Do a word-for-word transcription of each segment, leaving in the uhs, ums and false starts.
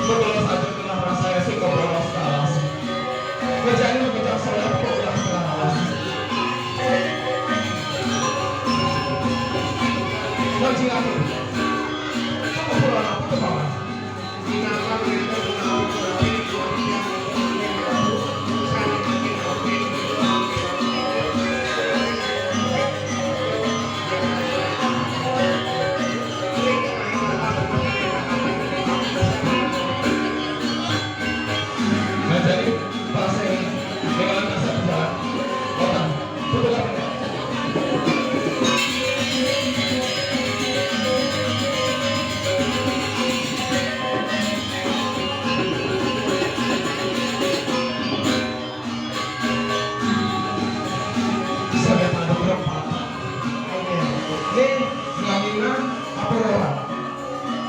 Betul saja kena rasa esok kau bolos kalas. Kerjanya mengejar saya kok ulah kena alas. Mancing aku. Kamu pulang apa ke bawah? Nah, jadi, pas saya dengan kasar berjalan, otak, betul kan? Saya tak ada berapa. Oke, ini ngamina apa orang?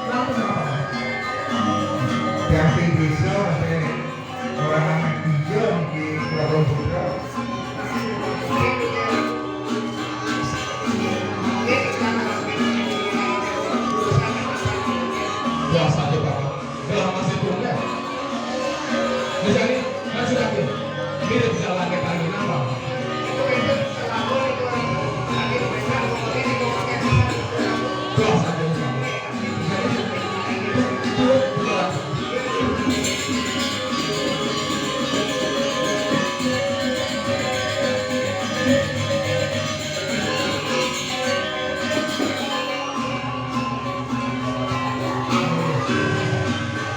Kenapa, kenapa? Yang sing bisa, orang anak hijau di Pulau Putra. Puasa aja, Pak. Kalau masih tunda. Misalnya, kan sudah tuh. Mirip jalan ke Tangerang, Pak. Puasa aja, Pak.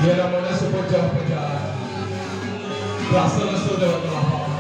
Ya, namanya sebuah jalan perjalanan. Rasa sudah telah.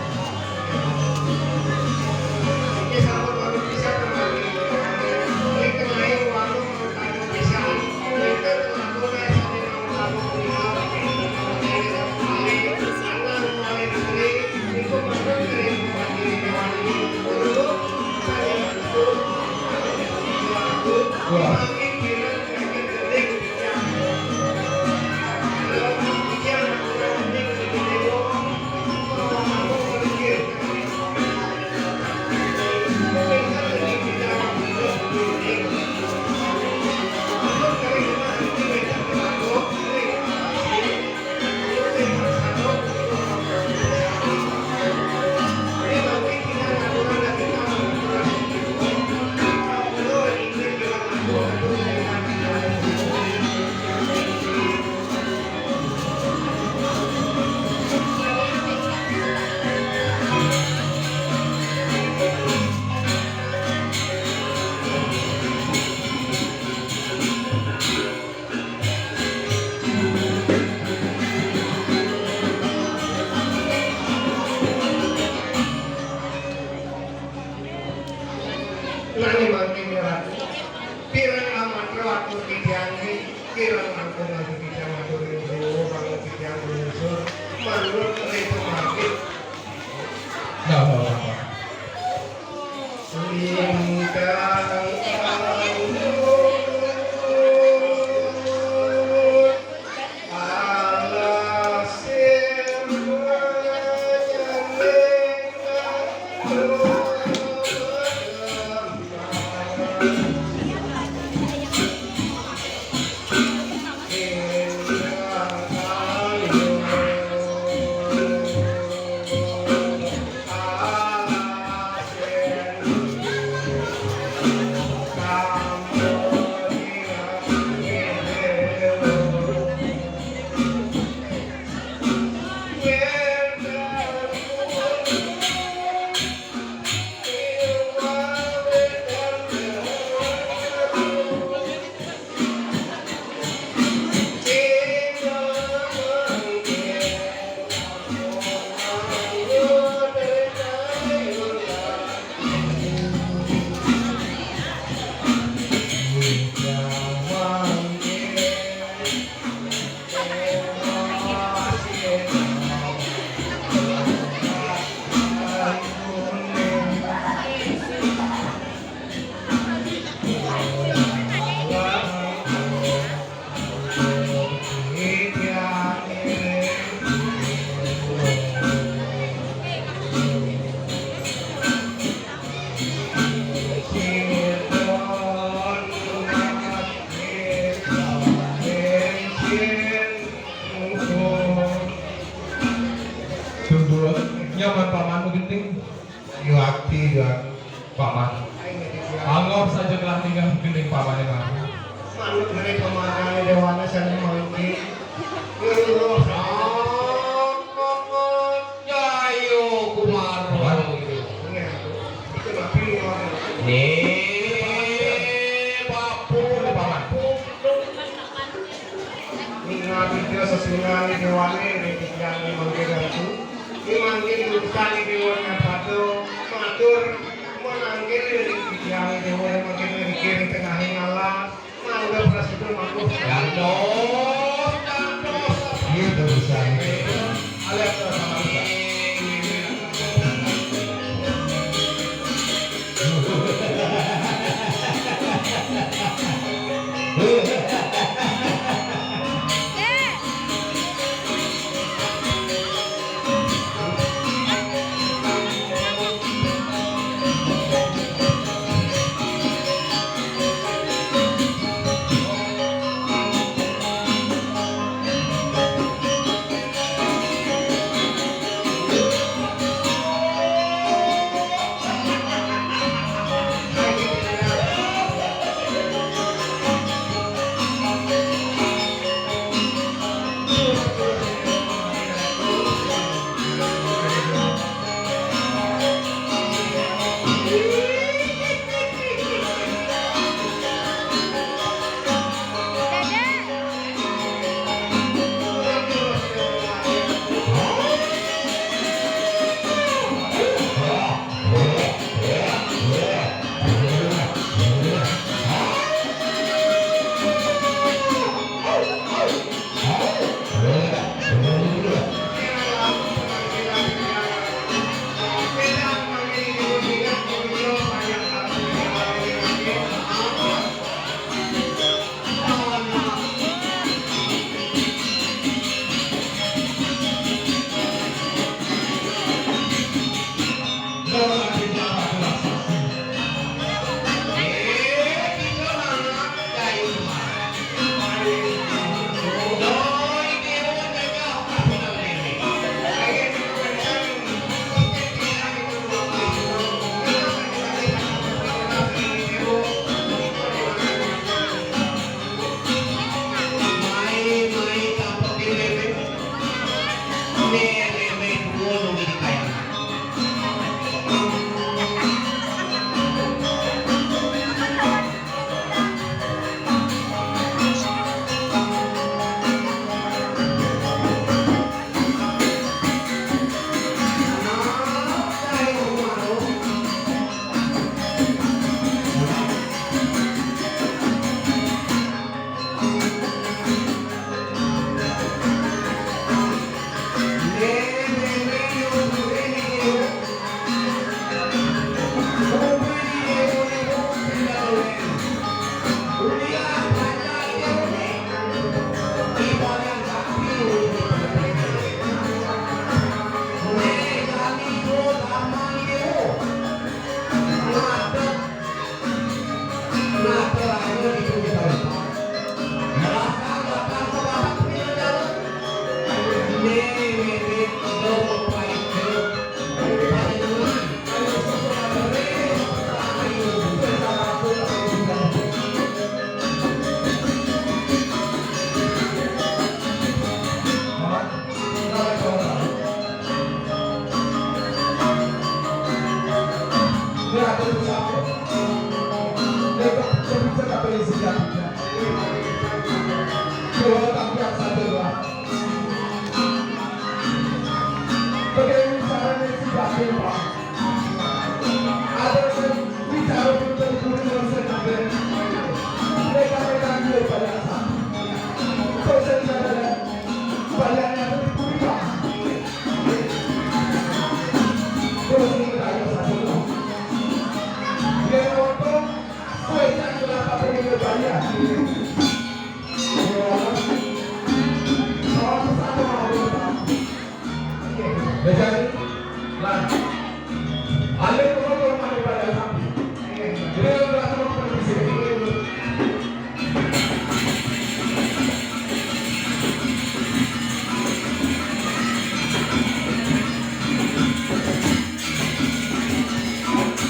Yuakti, yuak paman. Anggap saja telah tinggal gending paman yang aku. Manut gede pemakanan dewana saling mangki. Lurus. Jayo Kumaro. Paman. Nih, papu nih, paman. Ning abdi sesungguhnya dewane ning titiang mangke datu. Ning mangke diurusan dewa nyapado matur menangke ning titiang dewa mangke ning tengahing alas. Mangga prasida mangku. Gantos, gantos. Iya, urusan. Alias sama.